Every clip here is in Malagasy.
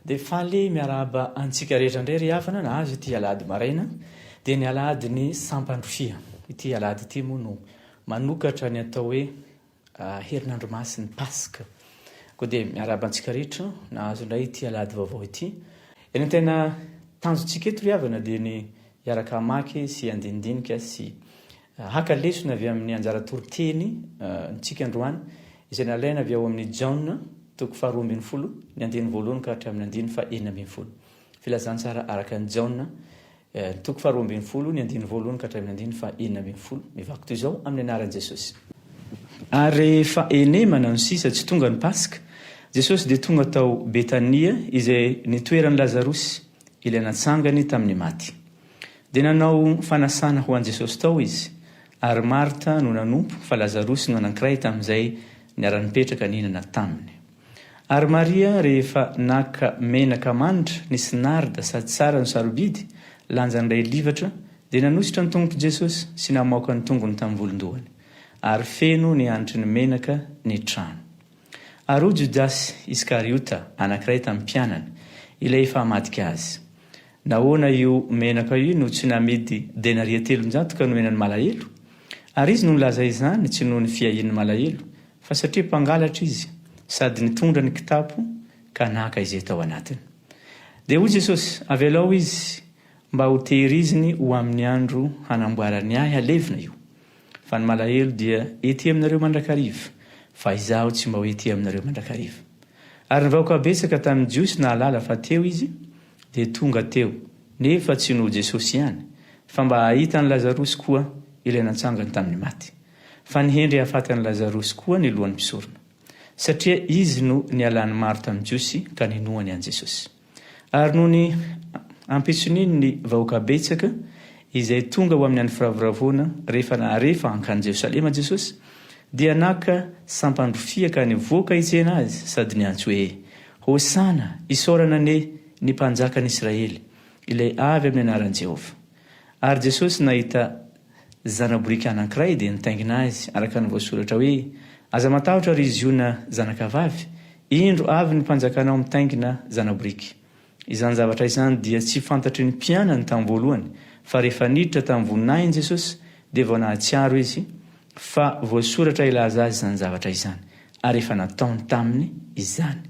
Dia faly miarahaba antsika rehetra indray ry havana nahazo ity alahady maraina dia ny alahadin'ny sampandrofia. Ity alahady ity moa no manokatra ny atao hoe herinandro masin'ny Paska. Koa dia miarahaba antsika rehetra nahazo indray ity alahady vaovao ity. Ny tena tanjontsika eto ry havana dia ny hiaraka hamaky sy handinidinika sy haka lesona avy amin'ny anjara toriteny ntsika androany izay nalaina avy ao amin'ny Jaona toko faharoa 12 ny andininy voalohany ka hatramin'ny andininy faha 16. Filazantsara araka an'i Jaona ny toko faharoa 12 ny andininy voalohany ka hatramin'ny andininy faha 16. Mivaky toy izao amin'ny anaran'i Jesosy. Ary rehefa henemana no sisa tsy tonga ny Paska, Jesosy dia tonga tao Betania izay nitoeran'i Lazarosy, ilay natsangany tamin'ny maty. Dia nanao fanasana ho an'i Jesosy tao izy, ary Marta no nanompo, fa Lazarosy no anankiray tamin'izay niara-nipetraka nihinana taminy. Ary Maria, rehefa naka menaka manitra, nisy narda sady tsara no sarobidy, lanjan'iray livatra, dia nanosotra ny tongotr'i Jesosy sy namaoka ny tongony tamin'ny volon-dohany. Ary feno ny hanitry ny menaka ny trano. Ary hoy Jodasy Iskariota, anankiray tamin'ny mpianany, ilay efa hamadika azy, Nahoana io menaka io no tsy namidy denaria 300 ka nomena ny malahelo? Ary izy no nilaza izany, tsy noho ny fiahian'ny malahelo, fa satria mpangalatra izy, sady nitondra ny kitapo ka naka izay tao anatiny. Dia hoy Jesosy, Avelao izy mba ho tehiriziny ho amin'ny andro hanamboarany ahy halevina io. Fa ny malahelo dia ety aminareo mandrakariva, fa izaho tsy mba ho ety aminareo mandrakariva. Ary ny vahoaka betsaka tamin'ny Jiosy nahalala fa teo izy, dia tonga teo, nefa tsy noho Jesosy ihany, fa mba hahita an'i Lazarosy koa, ilay natsangany tamin'ny maty. Fa nihendry hahafaty an'i Lazarosy koa ny lohan'ny mpisorona, satria izy no nialan'ny maro tamin'ny Jiosy ka ninoany an'i Jesosy. Ary nony ampitson'iny ny vahoaka betsaka izay tonga ho amin'ny andro firavoravoana, rehefa nahare fa hankany Jerosalema Jesosy, dia naka sampan-drofia ka nivoaka hitsena azy sady niantso hoe, Hosana! Isaorana anie ny Mpanjakan'ny Israely, ilay avy amin'ny anaran'i Jehovah! Ary Jesosy nahita zana-boriky anankiray dia nitaingina azy, araka ny voasoratra hoe, Aza matahotra, ry Ziona zanakavavy, indro avy ny mpanjakanao mitaingina zana-boriky. Izany zavatra izany dia tsy fantatry ny mpianany tamin'ny voalohany, fa rehefa niditra tamin'ny voninahiny Jesosy, dia vao nahatsiaro izy fa voasoratra hilaza azy izany zavatra izany, ary efa nataony taminy izany.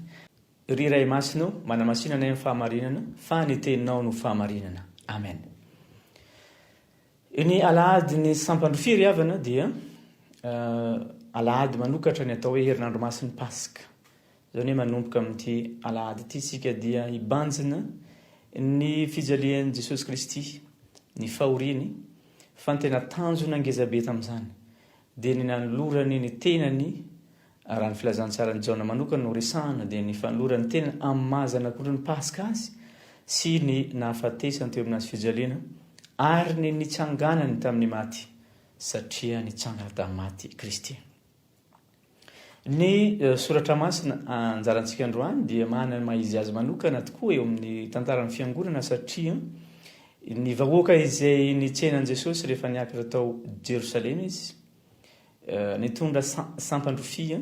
Ry Ray Masina ô, manamasina anay amin'ny fahamarinana, fa ny Teninao no fahamarinana. Amen. Ny alahadin'ny sampan-drofia ry havana dia alahady manokatra ny atao hoe herinandro masin'ny Paska. Izany hoe manomboka amin'ity alahady ity isika dia hibanjina ny fijalian'i Jesosy Kristy, ny fahoriany, fa ny tena tanjona ngezabe tamin'izany dia ny nanolorany ny tenany, raha ny filazantsaran'i Jaona manokana no resahana dia ny fanolorany tenany amin'ny maha zanak'ondrin'ny Paska azy sy ny nahafatesany teo amin'ny hazo fijaliana ary ny nitsanganany tamin'ny maty satria nitsangana tamin'ny maty i Kristy. Ny soratra masina anjarantsika androany dia manana ny maha izy azy manokana tokoa eo amin'ny tantaran'ny fiangonana satria ny vahoaka izay nitsena an'i Jesosy rehefa niakatra tao Jerosalema izy, nitondra sampan-drofia,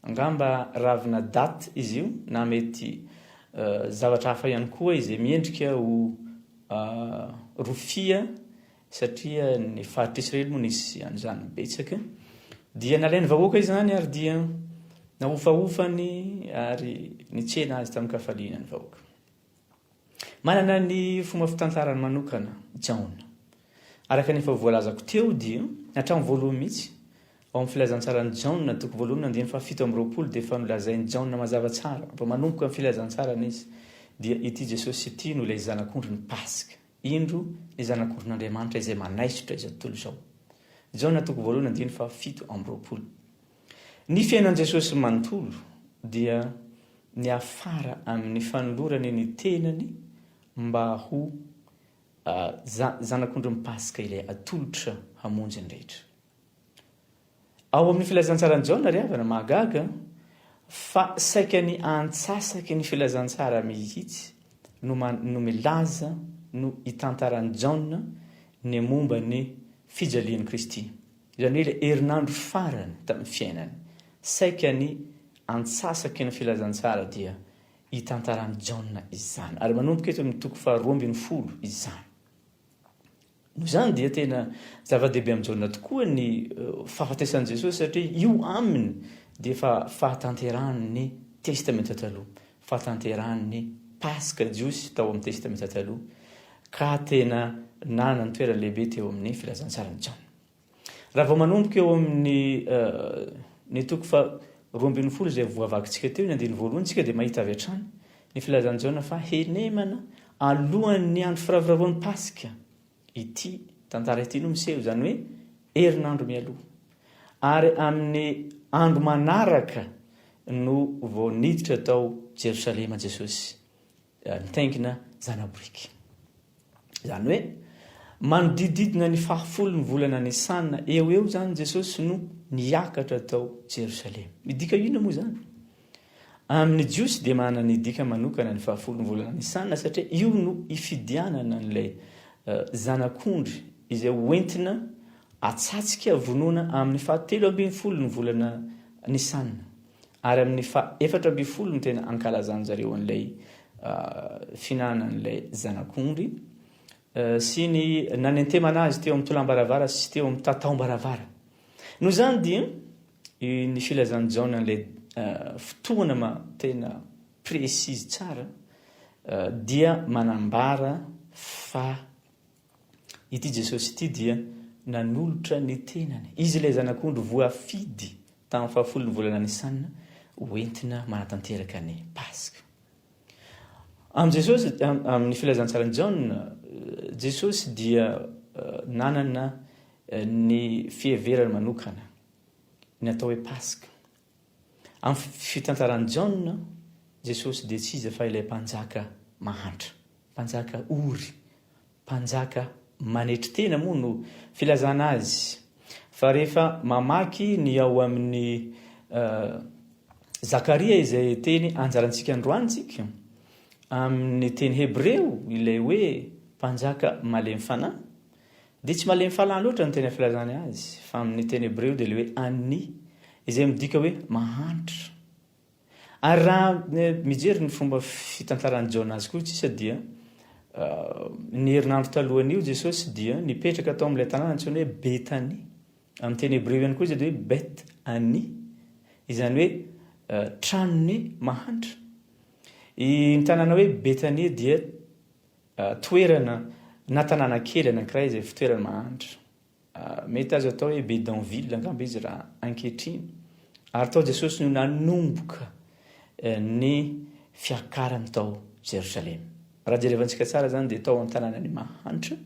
angamba ravina datte izy io na mety zavatra hafa ihany koa izay miendrika ho rofia satria ny faritr'i Israely moa nisy an'izany betsaka, dia nalain'ny vahoaka izany ary dia nahofahofany ary nitsena azy tamin-kafaliana ny vahoaka. Manana ny fomba fitantarany manokana Jaona. Araka ny efa voalazako teo dia hatramin'ny voalohany mihitsy, ao amin'ny filazantsaran'i Jaona, toko voalohany andininy faha 27 dia efa nolazain'i Jaona mazava tsara, vao manomboka ny filazantsarany izy, dia ity Jesosy ity no ilay zanak'ondrin'ny Paska. Indro ny Zanak'ondrin'Andriamanitra izay manaisotra izao tontolo izao. Jaona toko voalohany andininy faha 27. Ny fiainan'i Jesosy manontolo dia niafara amin'ny fanolorany ny tenany mba ho Zanak'ondrin'ny Paska ilay atolotra hamonjy ny rehetra. Ao amin'ny Filazantsaran'i Jaona ry havana, mahagaga fa saika ny antsasaky ny Filazantsara mihitsy no no milaza, no itantaran'i Jaona ny momba ny fijalian'i Kristy. Izany hoe ilay herinandro farany tamin'ny fiainany. Saika ny antsasaky ny Filazantsara dia. itantaran'i Jaona izany. Ary manomboka eto amin'ny toko faharoa 12 izany. Noho izany dia tena zava-dehibe amin'i Jaona tokoa ny fahafatesan'i Jesosy satria io aminy dia efa fahatanterahan'ny Testamenta Taloha, fahatanterahan'ny Paska jiosy tao amin'ny Testamenta Taloha, ka tena nanana ny toerany lehibe teo amin'ny filazantsaran'i Jaona. Raha vao manomboka eo amin'ny ny toko faha 12 izay voavakintsika teo, ny andininy voalohany isika dia mahita avy hatrany ny filazan'i Jaona fa henemana alohan'ny andro firavoravoan'ny Paska ity tantara ity no miseho, izany hoe herinandro mialoha. Ary amin'ny andro manaraka no vao niditra tao Jerosalema Jesosy nitaingina zana-boriky. Izany hoe manodidididina ny fahafolon'ny volana Nisana eo ho eo izany Jesosy no niakatra tao Jerosalema. Midika inona moa izany? Amin'ny Jiosy dia manana ny dika manokana ny fahafolon'ny volana Nisana satria io no ifidianana an'ilay zanak'ondry izay hoentina atsatsika vonoina amin'ny fahatelo 12 ny volana Nisana. Ary amin'ny faha 14 no tena ankalazan-jareo an'ilay fihinanana an'ilay zanak'ondry sy ny nanentemana azy teo amin'ny tolam-baravara sy teo amin'ny tataom-baravara. Noho izany dia ny filazan'i Jaona an'ilay fotoana ma tena précise tsara dia manambara fa Ity Jesosy ity dia nanolotra ny tenany. Izy ilay Zanak'ondry voafidy tamin'ny fahafolon'ny volana Nisana ho entina manatanteraka ny Paska. Amin'i Jesosy, amin'ny filazantsaran'i Jaona, Jesosy dia nanana ny fiheverany manokana ny atao hoe Paska. Amin'ny fitantaran'i Jaona, Jesosy dia tsy iza fa ilay Mpanjaka mahantra, Mpanjaka ory, Mpanjaka manetry tena moa no filazana azy. Fa rehefa mamaky ny ao amin'ny Zakaria izay teny anjarantsika androany tsika, amin'ny teny hebreo ilay hoe Mpanjaka malemy fanahy, Dia tsy malemy fanahy loatra ny tena filazany azy, fa amin'ny teny hebreo dia ilay hoe anni, izay midika hoe mahantra. Ary raha mijery ny fomba fitantaran'i Jaona azy koa isika dia ny herinandro talohan'io Jesosy dia nipetraka tao amin'ilay tanàna antsoina hoe Betania. Amin'ny teny hebreo ihany koa izy dia hoe Bet Ani, izany hoe tranon'ny mahantra. Ny tanàna hoe Betania dia Toerana na tanàna kely anankiray izay fitoerana mahantra. Mety azo atao hoe Bédonville angamba izy raha ankehitriny. Ary tao Jesosy no nanomboka ny fiakarany tao Jerosalema. Raha jerevantsika tsara izany dia tao an-tanànan'ny mahantra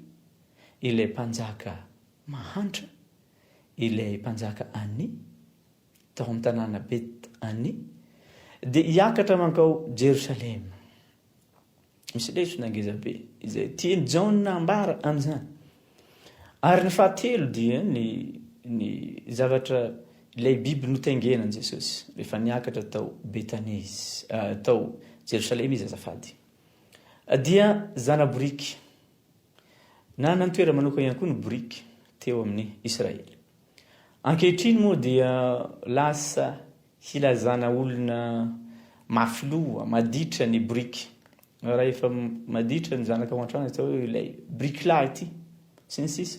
ilay mpanjaka mahantra, ilay mpanjaka Ani, tao amin'ny tanàna Bet Ani, dia hiakatra mankao Jerosalema. Misy lesona ngeza be izay tian'i Jaona ambara amin'izany. Ary ny fahatelo dia ny ny zavatra ilay biby notaingenan'i Jesosy rehefa niakatra tao Betania izy, tao Jerosalema izy azafady. Dia zana-boriky. Nanana ny toerany manokana ihany koa ny boriky teo amin'ny Israely. Ankehitriny moa dia lasa Hilazana olona mafy loha, maditra ny biriky. Raha efa maditra ny zanaka ao an-trano atao hoe ilay biriky lahy ity, sy ny sisa.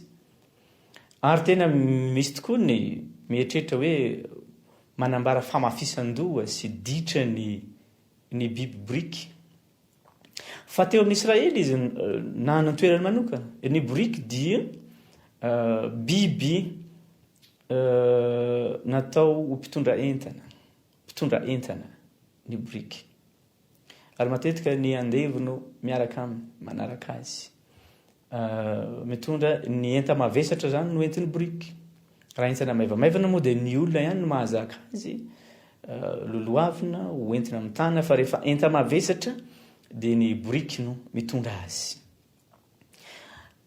Ary tena misy tokoa ny mieritreritra hoe manambara famafisan-doha sy ditra ny ny biby biriky. Fa teo amin'ny Israely izy nanana ny toerany manokana. Ny boriky dia biby natao ho mpitondra entana, mpitondra entana ny boriky. Ary matetika ny andevo no miaraka aminy, manaraka azy. Mitondra ny enta-mavesatra izany no entin'ny boriky. Raha entana maivamaivana moa dia ny olona ihany no mahazaka azy, lolohavina, hoentina amin'ny tanana, fa rehefa enta-mavesatra dia ny boriky no mitondra azy.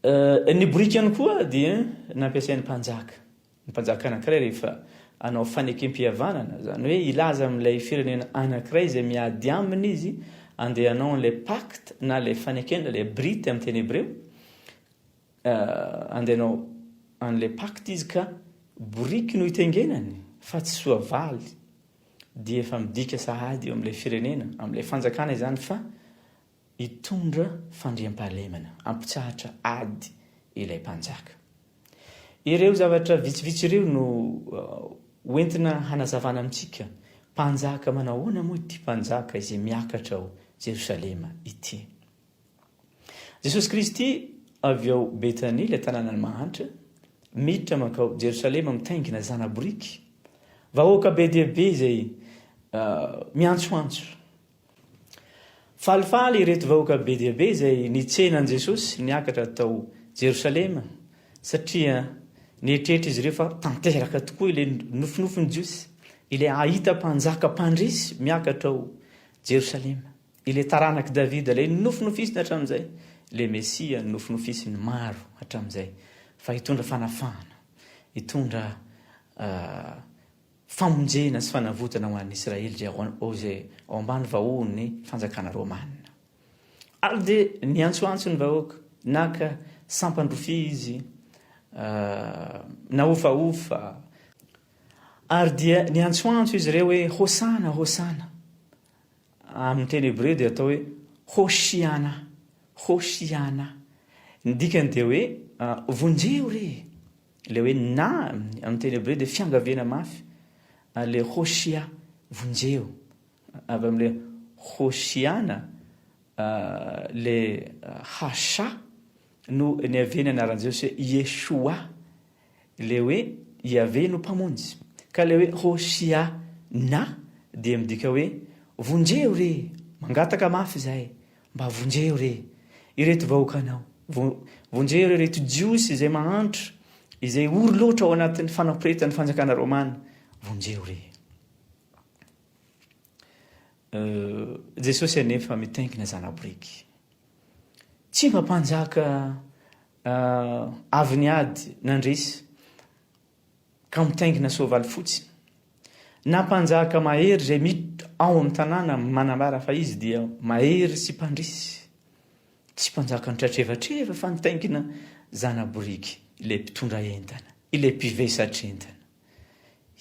Ny boriky ihany koa dia nampiasain'ny mpanjaka. Ny mpanjaka anankiray rehefa hanao fanekem-pihavanana, izany hoe hilaza amin'ilay firenena anankiray izay miady aminy izy, andeha hanao an'ilay pacte na ilay fanekena, ilay brit amin'ny teny hebreo, andeha hanao an'ilay pacte izy ka boriky no hitengenany fa tsy soavaly. dia efa midika sahady eo amin'ilay firenena, amin'ilay fanjakana izany fa hitondra fandriampahalemana, hampitsahatra ady ilay mpanjaka. Ireo zavatra vitsivitsy ireo no hoentina hanazavana amintsika, mpanjaka manao ahoana moa ity mpanjaka izay miakatra ao Jerosalema ity? Jesosy Kristy avy ao Betania, ilay tanànan'ny mahantra, miditra mankao Jerosalema mitaingina zana-boriky. Vahoaka be dia be izay miantsoantso. Falifaly ireto vahoaka be dia be izay nitsena an'i Jesosy niakatra tao Jerosalema, satria nieritreritra izy ireo fa tanteraka tokoa ilay nofinofin'ny Jiosy, ilay hahita mpanjaka mpandresy miakatra ao Jerosalema. Ilay taranak'i Davida, ilay nofinofisiny hatramin'izay, ilay Mesia nofinofisiny maro hatramin'izay, fa hitondra fanafahana, hitondra famonjena sy fanavotana ho an'ny Israely izay ao izay ao ambany vahohon'ny fanjakana romana. Ary dia niantsoantso ny vahoaka, naka sampan-drofia izy, nahofahofa, ary dia niantsoantso izy ireo hoe, Hosana, Hosana. Amin'ny teny hebreo dia atao hoe Hoshiana, Hoshiana. Ny dikany dia hoe vonjeo re! Ilay hoe na amin'ny teny hebreo dia fiangaviana mafy, ary ilay Hoshia, vonjeo. Avy amin'ilay Hoshiana, ilay Hasha no niavian'ny anaran'i Jesosy hoe Yeshua. Ilay hoe Iaveh no Mpamonjy. Ka ilay hoe Hoshia na dia midika hoe vonjeo re! Mangataka mafy izahay, mba vonjeo re! Ireto vahoakanao. Vonjeo re ireto Jiosy izay mahantra, izay ory loatra ao anatin'ny fanaporetan'ny fanjakana romana. Vonjeo re! Jesosy anefa mitaingina zana-boriky. Tsy mba mpanjaka Avy niady, nandresy, ka mitaingina soavaly fotsy. Na mpanjaka mahery izay miditra ao amin'ny tanàna manambara fa izy dia mahery sy mpandresy. Tsy mpanjaka nitratrevatreva fa nitaingina zana-boriky, ilay mpitondra entana, ilay mpivesatr'entana.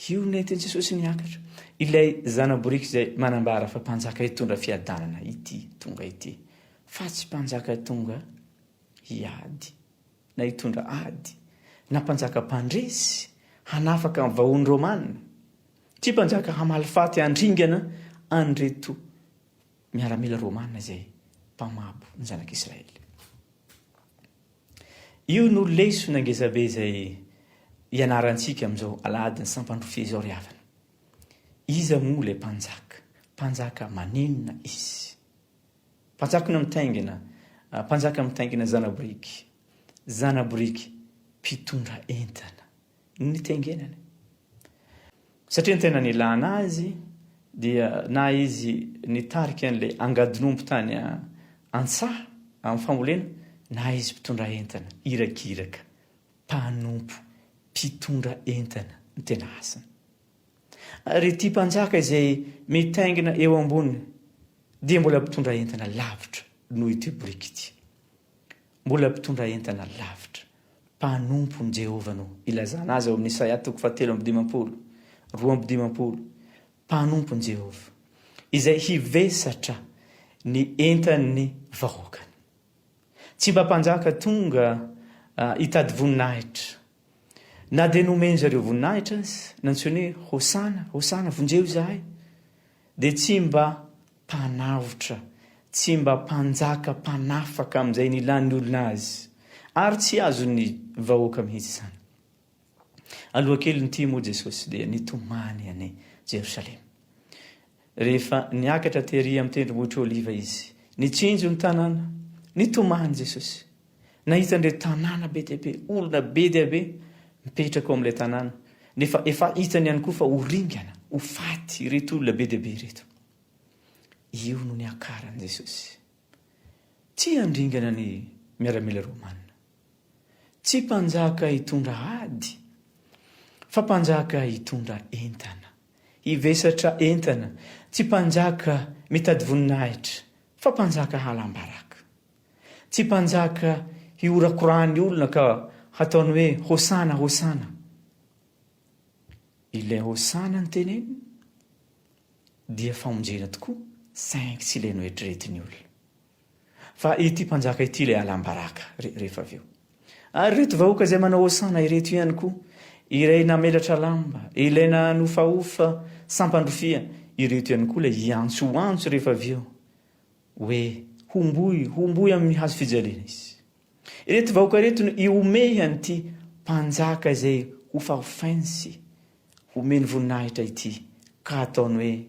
Io nentin'i Jesosy niakatra, ilay zana-boriky izay manambara fa mpanjaka hitondra fiadanana ity tonga ity, fa tsy mpanjaka tonga hiady na hitondra ady, na mpanjaka mpandresy hanafaka ny vahoan'ny Romana, tsy mpanjaka hamaly faty handringana an'ireto miaramila Romana izay mpamabo ny zanak'Israely. Io no lesona ngezabe izay ianarantsika amin'izao alahadin'ny sampandrofia izao ry havana. Iza moa ilay mpanjaka? Mpanjaka maninona izy? Mpanjakona mitaingina, mpanjaka mitaingina zana-boriky, zana-boriky mpitondra entana no nitaingenany. Satria ny tena nilana azy dia na izy nitarika an'ilay angadinomby tany an-tsaha amin'ny fambolena na izy mpitondra entana, irakiraka, mpanompo, mpitondra entana no tena asany. Ary ity mpanjaka izay mitaingina eo ambony dia mbola mpitondra entana lavitra noho ity boriky ity. Mbola mpitondra entana lavitra. Mpanompon'i Jehovah no ilazana azy ao amin'ny Isaia toko fahatelo amby dimampolo, 52, Mpanompon'i Jehovah, izay hivesatra ny entan'ny vahoakany. Tsy mba mpanjaka tonga hitady voninahitra Na dia nomen-dry zareo voninahitra aza, nantsoiny hoe, Hosana, Hosana, vonjeo izahay, dia tsy mba mpanavotra, tsy mba mpanjaka mpanafaka amin'izay nilan'ny olona azy, ary tsy azon'ny vahoaka mihitsy izany. Aloha kelin'ity moa Jesosy dia nitomany an'i Jerosalema. Rehefa niakatra tery amin'ny tendrombohitr'i Oliva Izy, nitsinjo ny tanàna, nitomany Jesosy. Nahita an'ireo tanàna be dia be, olona be dia be mipetraka ao amin'ilay tanàna, nefa efa hitany ihany koa fa ho ringana, ho faty ireto olona be dia be ireto. Io no niakaran'i Jesosy. Tsy handringana ny miaramila romana. Tsy mpanjaka hitondra ady, fa mpanjaka hitondra entana, hivesatra entana. Tsy mpanjaka mitady voninahitra, fa mpanjaka halam-baraka. Tsy mpanjaka hihorakorahan'ny olona ka hataony hoe Hosana, Hosana. Ilay Hosana no teneniny. dia famonjena tokoa saingy tsy ilay noeritreretin'ny olona. Fa ity mpanjaka ity ilay alam-baraka rehefa avy eo. Ary ireto vahoaka izay manao hosana ireto ihany koa, ilay namelatra lamba, ilay nanofahofa sampan-drofia, ireto ihany koa ilay hiantsoantso rehefa avy eo hoe homboy, homboy amin'ny hazo fijaliana izy. Ireto vahoaka ireto no hihomehy an'ity mpanjaka izay hofahofainy sy homeny voninahitra ity ka hataony hoe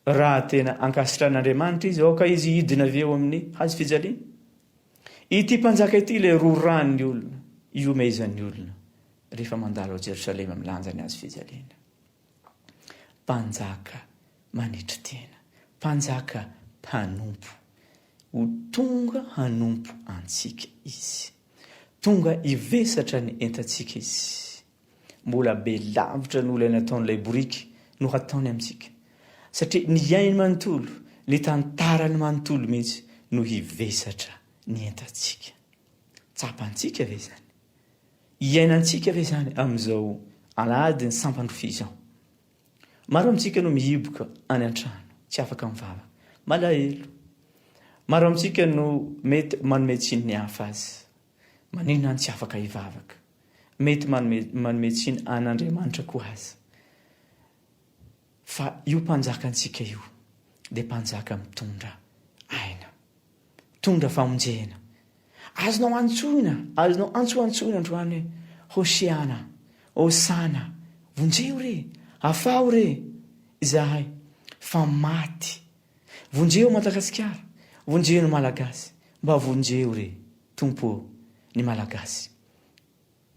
Raha tena ankasitrahan'Andriamanitra izy, aoka izy hidina avy eo amin'ny hazo fijaliana. Ity mpanjaka ity ilay roran'ny olona, ihomehezan'ny olona rehefa mandalo ao Jerosalema milanja ny hazo fijaliana. Mpanjaka manetry tena, mpanjaka mpanompo. Ho tonga hanompo antsika izy. Tonga hivesatra ny entantsika izy. Mbola be lavitra noho ilay nataon'ilay boriky no hataony amintsika. Satria ny ainy manontolo, ny tantarany manontolo mihitsy no hivesatra ny entantsika. Tsapantsika ve izany? Iainantsika ve izany amin'izao alahadin'ny sampan-drofia izao? Maro amintsika no mihiboka any an-trano, tsy afaka mivavaka. Malahelo. Maro amintsika no mety manome tsiny ny hafa azy. Maninona aho no tsy afaka hivavaka? Mety manome manome tsiny an'Andriamanitra koa aza. Fa io mpanjakantsika io dia mpanjaka mitondra aina. Mitondra famonjena. Azonao antsoina, azonao antsoantsoina androany hoe, Hosiana, Hosana, vonjeo re, afaho re izahay fa maty. Vonjeo Madagasikara, vonjeo ny Malagasy, mba vonjeo re Tompo ô ny Malagasy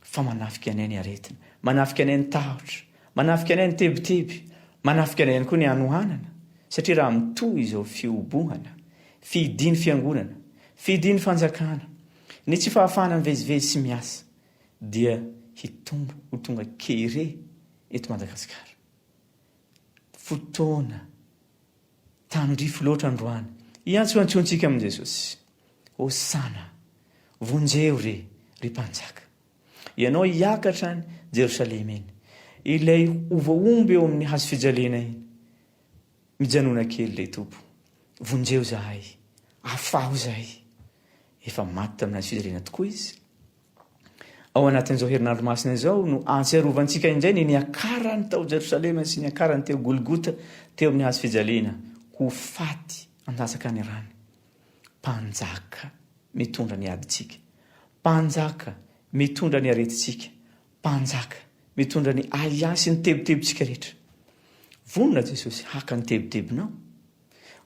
fa manafika anay ny aretina, manafika anay ny tahotra, manafika anay ny tebiteby, manafika anay ihany koa ny hanohanana satria raha mitohy izao fihobohana, fihidian'ny fiangonana, fihidian'ny fanjakana, ny tsy fahafahana mivezivezy sy miasa dia hitombo ho tonga kere eto Madagasikara. Fotoana Tandrify loatra androany. Iantsoantsoantsika amin'i Jesosy. Hosana! Vonjeo re, ry Mpanjaka. Ianao hiakatra any Jerosalema iny. Ilay ho voahombo eo amin'ny hazo fijaliana iny. Mijanona kely re Tompo. Vonjeo izahay. Afaho izahay. Efa maty tamin'ny hazo fijaliana tokoa Izy. Ao anatin'izao herinandro masina izao no ahatsiarovantsika indray ny niakarany tao Jerosalema sy niakarany teo Golgota teo amin'ny hazo fijaliana ho faty handatsaka ny rany. Mpanjaka mitondra ny adintsika. Mpanjaka mitondra ny aretintsika. Mpanjaka mitondra ny ahiahy sy ny tebitebintsika rehetra. Vonona Jesosy haka ny tebitebinao.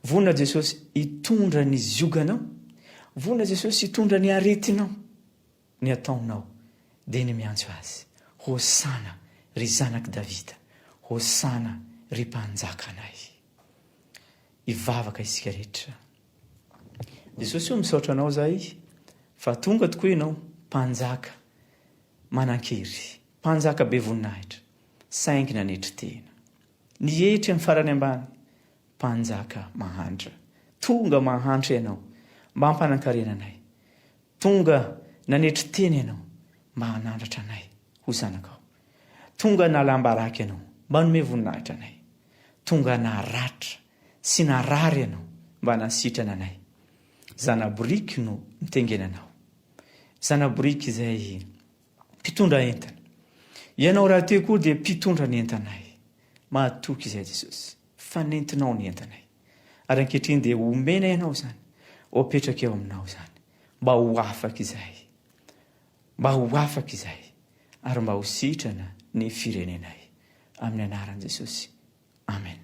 Vonona Jesosy hitondra ny zioganao. Vonona Jesosy hitondra ny aretinao. Ny ataonao dia ny miantso Azy, Hosana, ry Zanak'i Davida! Hosana, ry Mpanjakanay! Hivavaka isika rehetra. Jesosy ô, misaotra Anao izahay fa tonga tokoa Ianao, Mpanjaka manan-kery, Mpanjaka be voninahitra, saingy nanetry tena. Nietry amin'ny farany ambany, Mpanjaka mahantra. Tonga mahantra Ianao mba hampanankarena anay. Tonga nanetry tena Ianao mba hanandratra anay ho zanakao. Tonga nalam-baraka Ianao mba hanome voninahitra anay. Tonga naratra sy narary Ianao mba hanasitrana anay. Zana-boriky no nitengenanao. Zana-boriky izay mpitondra entana. Ianao rahateo koa dia mpitondra ny entanay. Mahatoky izay Jesosy fa nentinao ny entanay. Ary ankehitriny dia omena Ianao izany, ho apetraka eo aminao izany, mba ho afaka izahay, mba ho afaka izahay, ary mba ho sitrana ny firenenay. Amin'ny anaran'i Jesosy. Amen.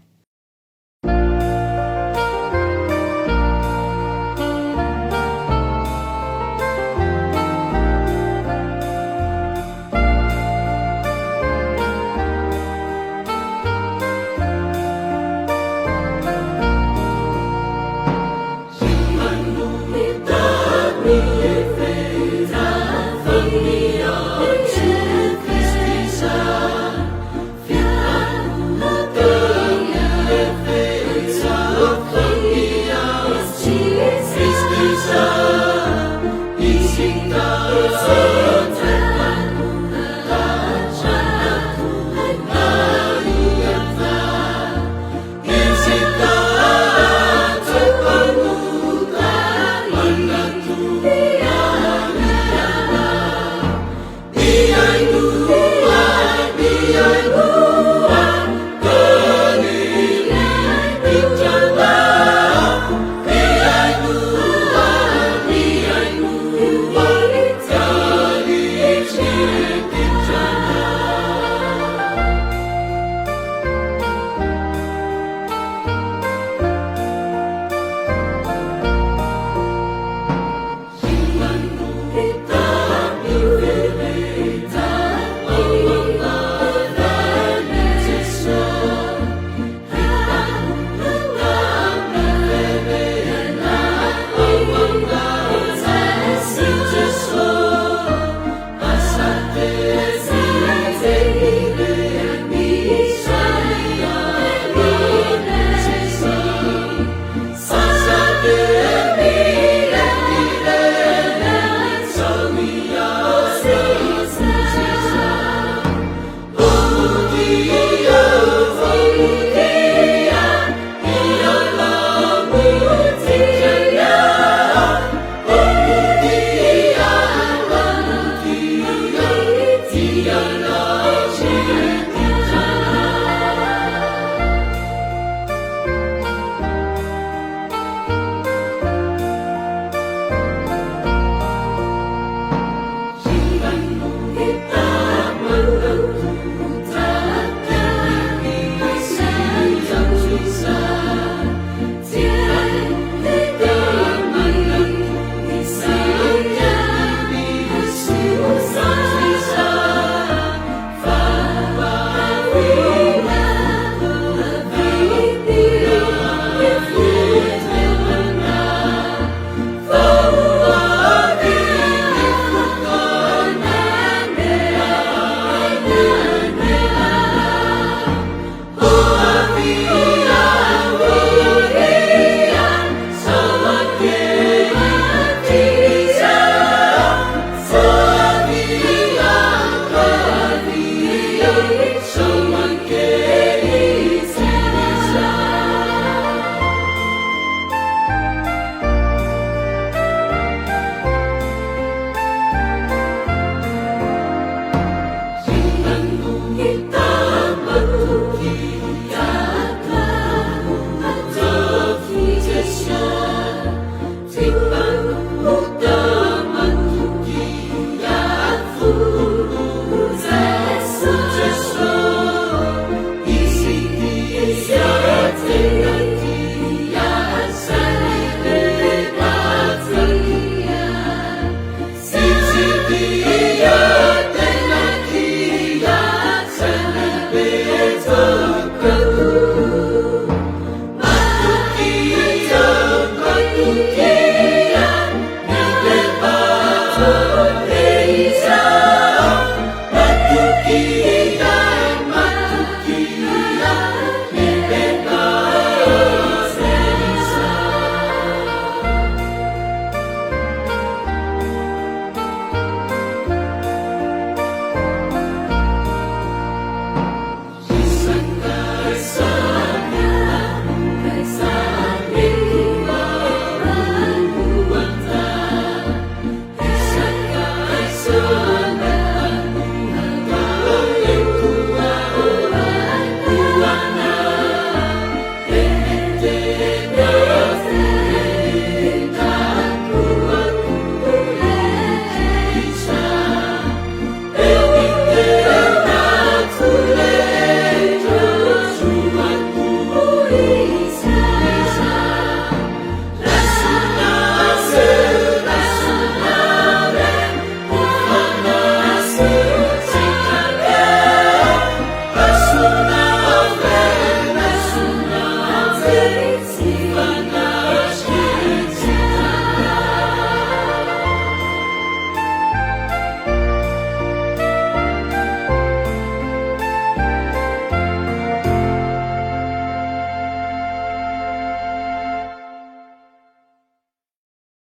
hoe.